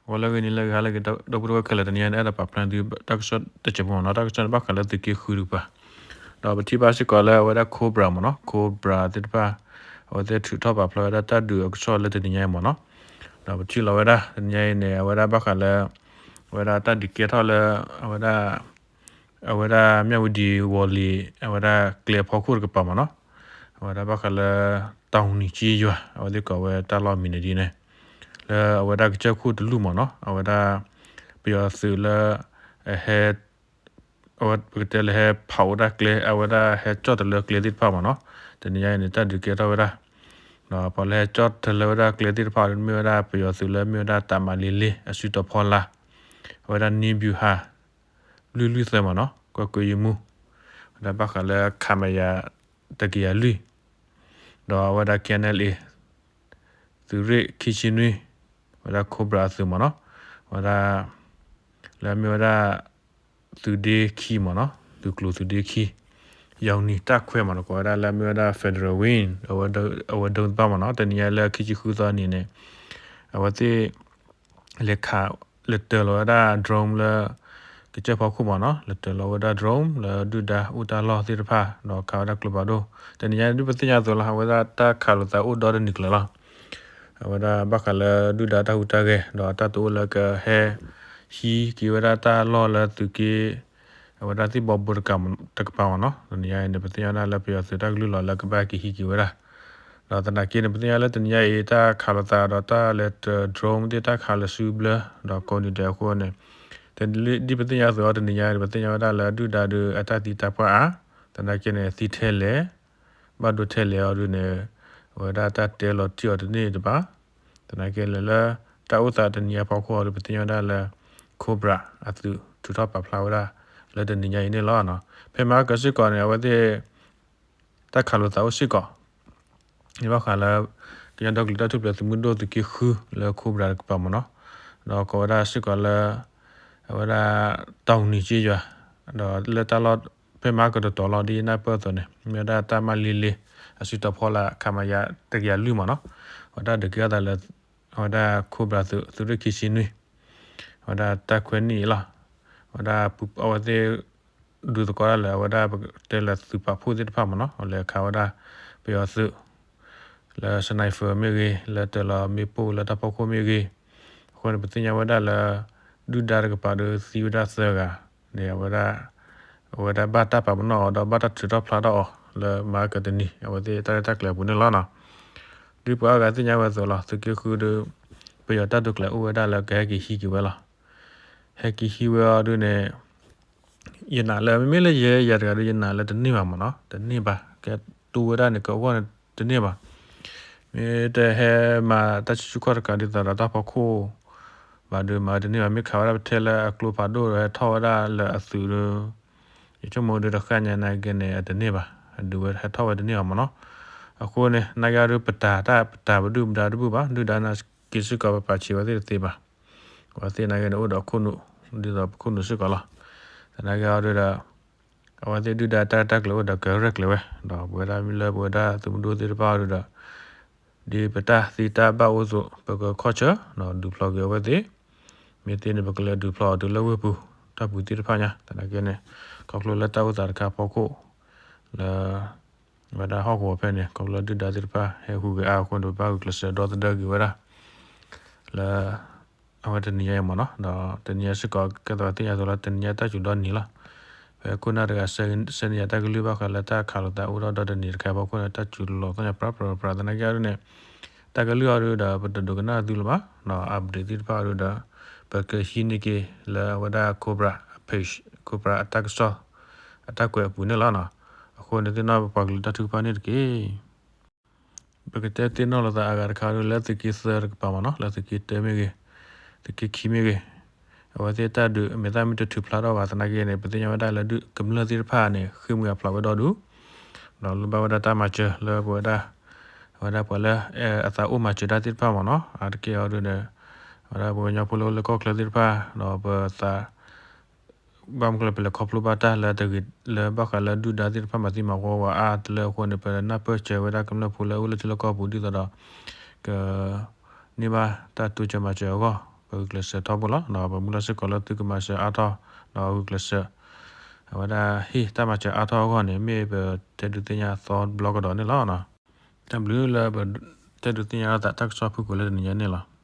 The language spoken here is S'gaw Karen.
ဂီၤလၢအဂ့ၤ နံၤလၢအဂ့ၤ ဟါလၢအဂ့ၤ ဒီပုၢ်ဝဲၢ်ခဲလၢာ် တနံၤညါန့ၣ် အဲၣ်ဒိးပာ်ဖျါန့ၢ်သုတၢ်ကစီၣ်တစဲးဖိမ့ၢ်နီၤ. တၢ်ကစီၣ်န့ၣ် ဘၣ်ဃးလၢသုးက့ဃုတကပၤ, ဒီးပထံၣ်ဘၣ်စ့ၢ်ကီးလၢအဝဲဒၣ် Cobra မ့ၢ်နီၤ, Cobra သ့ၣ်တဖၣ် အဝဲသ့ၣ်ထုးထီၣ်ပာ်ဖျါဝဲဒၣ်တၢ်ဒုးအကစီၣ်လၢတနံၤညါအံၤမ့ၢ်နီၤ. ဒီးပထံၣ်လီၤဝဲဒၣ် တနံၤညါအံၤန့ၣ် အဝဲဒၣ်ဘၣ်ဃးလၢ အဝဲဒၣ်တၢ်ဒုးကဲထီၣ်လၢ အဝဲဒၣ် အဝဲဒၣ် မြဝတီ ဝေါ်လီ အဝဲဒၣ်ကျဲအဖီခိၣ်တကပၤမ့ၢ်နီၤ, အဝဲဒၣ်ဘၣ်ဃးလၢ တောင်နီကျေးရွာ အဝဲသ့ၣ်ကိးဝဲတၢ်လီၢ်မံၤန့ၣ်ဒ်န့ၣ်, လၢအဝဲဒၣ်ကစၢၢ်ခိၣ်တလူၢ်မ့ၢ်နီၤ, အဝဲဒၣ် ပယီၤသုးလၢ အဟဲ အဝဲပကတဲလၢဟဲဖးအိၣ်ဒၣ်ကျဲ အဝဲဒၣ်ဟဲကၠီၣ်တလၢကျဲသ့ၣ်တဖၣ်မ့ၢ်နီၤ, တနံၤညါအံၤန့ၣ် တၢ်ဒုးကဲထီၣ်ဝဲဒၣ် ဒီးပှၤလၢဟဲကၠီၣ်တလၢဝဲဒၣ်ကျဲသ့ၣ်တဖၣ် မ့ၢ်ဝဲဒၣ်ပယီၤသုးလၢမ့ၢ်ဝဲဒၣ် တပ်မ လေးလေး အစုတီၤဖီလာ်, အဝဲဒၣ် နံၣ်ဘျူးဟး လွံၢ်လွံၢ်သၢမ့ၢ်နီၤ, ကီၢ်ကုရံမူ, ဝဲဒၣ်ဘၣ်ဃးလၢ ခမရ တကယၤလွံၢ်, ဒီးအဝဲဒၣ် KNLA သုးရ့ၣ်ခံဆံနွံ, အဝဲဒၣ် Cobra အသုးမ့ၢ်နီၤ, အဝဲဒၣ် လၢမ့ၢ်ဝဲဒၣ် သုးဒ့ခံမ့ၢ်နီၤ, သုးကျိၤသုးဒ့ခံ, ရောင်နီတပ်ခွဲမ့ၢ်နီၤ, ကိးဝဲဒၣ်လၢမ့ၢ်ဝဲဒၣ် Federal Wing အဝဲဒၣ်သ့ၣ်တဖၣ်မ့ၢ်နီၤ, တနံၤညါလၢခံဆံဃုသီနံၤန့ၣ် အဝဲသ့ၣ် လဲၤခး လဲၤတၢၤလီၤဝဲဒၣ် drone လၢ ကစၢၢ်ဖီခိၣ်မ့ၢ်နီၤ, လဲၤတၢၤလီၤဝဲဒၣ် drone လၢဒုၣ်ဒါအိၣ်တၢ်လီၢ်သ့ၣ်တဖၣ် ဒီးခးဝဲဒၣ်ကျိဖးဒိၣ်, တနံၤညါဒ်ပသ့ၣ်ညါအသိးလီၤ, အဝဲဒၣ်တၢ်ခးလိာ်သးအိၣ်ဒီတနံၤကျၢၤလီၤ. အဝဲဒၣ်ဘၣ်ဃးလၢဒုၣ်ဒါတၢ်ဟူးတၢ်ဂဲၤ ဒီးတၢ်တအိၣ်လၢကဟဲ ဟံးက့ၤဝဲဒၣ်တၢ်လီၢ်လၢသုးက့ အဝဲဒၣ်သ့ၣ်ဘီဘိတကပၤမ့ၢ်နီၤ, တနံၤညါအံၤန့ၣ် ပသ့ၣ်ညါဝဲဒၣ်လၢပယီၤသုးတၢ်ကလုၢ်လီၤလၢကဘၣ်က့ၤဟံးက့ၤဝဲဒၣ်, ဒီးသနာ်က့န့ၣ် ပသ့ၣ်ညါလၢတနံၤညါအံၤ တၢ်ခးလိာ်သးဒီးတၢ်လဲၤတၢၤ drone သ့ၣ် တၢ်ခးလၢစုဘျၢ ဒီးကိးနံၤဒဲးအဃိန့ၣ် ဒ်ပသ့ၣ်ညါအသိးအီၤ တနံၤညါန့ၣ် ပသ့ၣ်ညါဝဲဒၣ်လၢဒုၣ်ဒါဒုးအတၢ်သံတၢ်ပှၢ်အါ, သနာ်က့န့ၣ် သံထဲလဲၣ် ဘၣ်ဒိထဲလဲၣ်အီၤဒုးန့ၣ် အဝဲဒၣ်တၢ်တဲလီၤတံၢ်အီၤတန့ၢ်တဘၣ်, သနာ်က့န့ၣ်လၢ တၢ်အိၣ်သးတနံၤအံၤအဖီခိၣ်အီၤဒုး ပသ့ၣ်ညါဝဲဒၣ်လၢ Cobra အသုးထုးထီၣ်ပာ်ဖျါဝဲဒၣ် လၢတနံၤညါအံၤန့ၣ်လီၤ. ဖဲမဟါကၢၤစ့ၢ်ကီးန့ၣ် အဝဲသ့ၣ် တၢ်ခးလိာ်သးအိၣ်စ့ၢ်ကီး ဘၣ်ဃးလၢ ကညီဒီကလုာ်တၢ်ထူၣ်ဖျဲးသုးမုၢ်ဒိၣ်သုးက့ဃုလၢ Cobra တကပၤမ့ၢ်နီၤ, ဒီးကိးဝဲဒၣ်စ့ၢ်ကီးလၢ အဝဲဒၣ် တောင်နီကျေးရွာ, ဒီးလၢတၢ်လီၢ်ဖဲမဟါကၢၤတတီၤလီၤ ဒ်ယနၢ်ပၢၢ်အသိးန့ၣ် မ့ၢ်ဝဲဒၣ် တပ်မ လေးလေး အစုတီၤဖီလာ် ခမရ တကယၤလွံၢ်မ့ၢ်နီၤ, အဝဲဒၣ်ဒုးကဲထီၣ်သးလၢ အဝဲဒၣ် Cobra သုး သုးရ့ၣ်ခံဆံနွံ အဝဲဒၣ်တၢ်ခွဲးနံၣ်အံၤလီၤ. အဝဲဒၣ် အဝဲသ့ၣ် ဒုးသကိးတၢ်လၢ အဝဲဒၣ်ပကတဲလၢသုးပာ်ဖှိၣ်သ့ၣ်တဖၣ်မ့ၢ်နီၤ, လဲၤခးဝဲဒၣ် ပယီၤသုး လၢ sniper မ့ၢ်ဂ့ၤ, လၢတၢၤလီၤမ့ၣ်ပိၢ်လၢတၢ်ဖီခိၣ်မ့ၢ်ဂ့ၤ, အဃိန့ၣ် ပသ့ၣ်ညါဝဲဒၣ်လၢ ဒုၣ်ဒါတကပၤဒီးသံဝဲဒၣ်သၢဂၤန့ၣ် အဝဲဒၣ် အဝဲဒၣ်ဘၣ်တၢ်ပာ်ပနီၣ်အီၤ ဒီးဘၣ်တၢ်ထုးထီၣ်ဖျါထီၣ်အီၤ လၢမဟါကၢၤတနံၤ အဝဲသ့ၣ်တၢ်ရဲၣ်တၢ်ကျဲၤအပူၤန့ၣ်လီၤ. ဒ်ပှၤအါဂၤသ့ၣ်ညါဝဲအသိးလီၤ, သုးက့ဃုဒီး ပယီၤတၢ်ဒိးကျဲၤအိၣ်ဝဲဒၣ်လၢကဟဲက့ၤဟံးက့ၤဝဲလီၤ. ဟဲက့ၤဟံးဝဲအီၤဒုးန့ၣ် ယနာ်လၢ မ့မ့ၢ်လၢယဲယၤတဂၤဒီး ယနာ်လၢတန့ၢ်ဘၣ်မ့ၢ်နီၤ, တန့ၢ်ဘၣ်. ကဲတူၢ်ဝဲဒၣ်န့ၣ် ကအဂီၢ်န့ၣ်တန့ၢ်ဘၣ်. မ့ၢ်တဟဲမၤတၢ်ဆူၣ်ဆူၣ်ခီၣ်တကးဒ်သိးဒီးတၢ်ဖီခိၣ်ဘၣ်ဒီး မၤတန့ၢ်ဘၣ်. မ့ၢ်ခးဝဲဒၣ်ပထဲလၢအကျိဖးဒိၣ်ဒီး ဟဲထီၣ်ဝဲဒၣ်လၢအသုးဒီး ယဆိကမိၣ်ဒီးတဃၣ်ညါနာ်က့န့ၣ် အတန့ၢ်ဘၣ်, အဒုးဝဲဟဲထီၣ်ဝဲတန့ၢ်ဘၣ်မ့ၢ်နီၤ. အဃိန့ၣ် နာ်က့အီၤဒီး ပတၢ်တၢ် ပတၢ်ပဒုၣ်ပဒါတဘူၣ်ဘၣ်, ဒုၣ်ဒါနာ်က့စ့ၢ်ကီး ပပာ်ဆံးဝဲသ့ၣ်တသ့ဘၣ်. အဝဲသ့ၣ်နာ်က့န့ၣ် အိၣ်ဒီးခိၣ်နူာ် ဒ်သိးပခိၣ်နူာ်စ့ၢ်ကီးလီၤ. သနာ်က့အီၤဒီး အဝဲသ့ၣ်ဒုၣ်ဒါတၢ်ရဲၣ်တၢ်ကျဲၤအိၣ်ဒီးကရဲၣ်ကျဲၤဝဲ, ဒီးပဝဲဒၣ်မ့ၢ်လၢပဝဲဒၣ်သုးမုၢ်ဒိၣ်သ့ၣ်တဖၣ်အီၤဒီး ဒ်ပတၢ်သ့တၢ်ဘၣ်အိၣ်အသိး ပကခီၣ်ဆၢ ဒီးဒုးဖျီက့ၤအဝဲသ့ၣ်, မ့ၢ်သ့န့ၣ် ပကလဲၤဒုးဖျီအီၤတုၤလၢဝ့ၢ်ပူၤ တၢ်ပူၤသ့ၣ်တဖၣ်ညါ. သနာ်က့န့ၣ် ခီဖျိလၢတၢ်အိၣ်သးတခါအဖီခိၣ် လၢ ဝဲဒၣ်ဟီၣ်ကဝီၤဖဲန့ၣ် ခီဖျိလၢဒုၣ်ဒါသ့ၣ်တဖၣ် ဟဲဟူးဂဲၤအါအဃိန့ၣ် ပဘၣ်ဂုာ်ကျဲးစၢးဒီသဒၢက့ၤဝဲဒၣ် လၢ အဝဲတနံၤညါအံၤမ့ၢ်နီၤ, ဒီးတနံၤညါစ့ၢ်ကီး ကဲသိးသ့ၣ်ညါအသိးလၢ တနံၤညါတၢ်စူၤဒီနံၤလီၤ. ဖဲခိၣ်နၢ်တဂၤ ဆၢန့ၢ်ယၤတၢ်ကလုၢ်ဘၣ်ဃးလၢတၢ်ခးလိာ်သးအိၣ်ထီၣ်ဒီတနံၤတခါအဖီခိၣ်န့ၣ် တၢ်စူၤလီၤသီၣ်ညါပြၢပြၢပြၢ သနာ်က့အီၤဒုးန့ၣ် တၢ်ကလုၢ်အီၤဒုးဒီး ပတဒိကနၣ်သုလၢၤဘၣ်, ဒီး update သ့ၣ်တဖၣ်အီၤဒုးဒီး ပကဟံးန့ၢ်က့ၤလၢအဝဲဒၣ် Cobra page, Cobra အတၢ်ကစီၣ် အတၢ်ကွဲးအပူၤန့ၣ်လီၤ. အဃိန့ၣ်သ့ၣ်နီၣ်ပပှၤကလုာ်တၢ်ထုကဖၣ်န့ၣ်တက့ၢ်. ပကတဲသ့ၣ်နီၣ်လိာ်သးအဂၤတခါဒုး လၢသုးက့သၢတကပၤမ့ၢ်နီၤ, လၢသုးက့တၢမ့ၢ်ဂ့ၤ, သုးက့ခံမ့ၢ်ဂ့ၤ, အဝဲသ့ၣ်တၢ်ဒုး မဲာ်သၣ်မ့ၢ်တထုးဖျါထီၣ်ဘၣ်သနာ်က့န့ၣ် ပသ့ၣ်ညါဝဲဒၣ်လၢဒုးကမျၢၢ်သ့ၣ်တဖၣ်န့ၣ် ဃ့ၢ်မှံဟးဖျိးဝဲဒီဒူၣ်, ဒီးလိၣ်ဘၣ်ဝဲဒၣ်တၢ်မၤစၢၤလၢပဝဲဒၣ်, အဝဲဒၣ်ပှၤလၢအသးအိၣ်မၤစၢၤတၢ်သ့ၣ်တဖၣ်မ့ၢ်နီၤ, အါတက့ၢ်အီၤဒုးဒီး အဝဲဒၣ်ပှၤကညီဖိလၢအိၣ်လၢကီၢ်ချၢသ့ၣ်တဖၣ် ဒီးပသး ဘၣ်မနုၤလဲၣ်ပလဲၤခီဖျိဘၣ်တၢ်လၢတဂ့ၤလၢဘၣ်ဃးလၢဒုၣ်ဒါသ့ၣ်တဖၣ်မၤသံမၤဝီဝဲအါတလၢအဃိန့ၣ် ပနၢ်ပၢၢ်စၢၤဝဲဒၣ်ကမျၢၢ်ဖိလၢအိၣ်လၢထံလၢကီၢ်ပူၤဒ်သိးဒီး က န့ၢ်ဘၣ်တၢ်တိစၢၤမၤစၢၤအဂီၢ် ပဂုာ်ကျဲးစၢးထီဘိလီၤ. ပမုၢ်လၢ်စ့ၢ်ကီးလၢသုကမၤစၢၤအါထီၣ် ဒီးဂုာ်ကျဲးစၢး အဝဲဒၣ်ဟ့ၣ်တၢ်မၤစၢၤအါထီၣ်အဂီၢ်န့ၣ် မ့ၢ်ပတဲဒုးသ့ၣ်ညါအသီတဘျီကဒီးန့ၣ်လီၤ. တၢ်ဘျုးလၢပတဲဒုးသ့ၣ်ညါအသးတၢ်ကစီၣ်ဖုၣ်ကိာ်လၢတနံၤညါန့ၣ်လီၤ.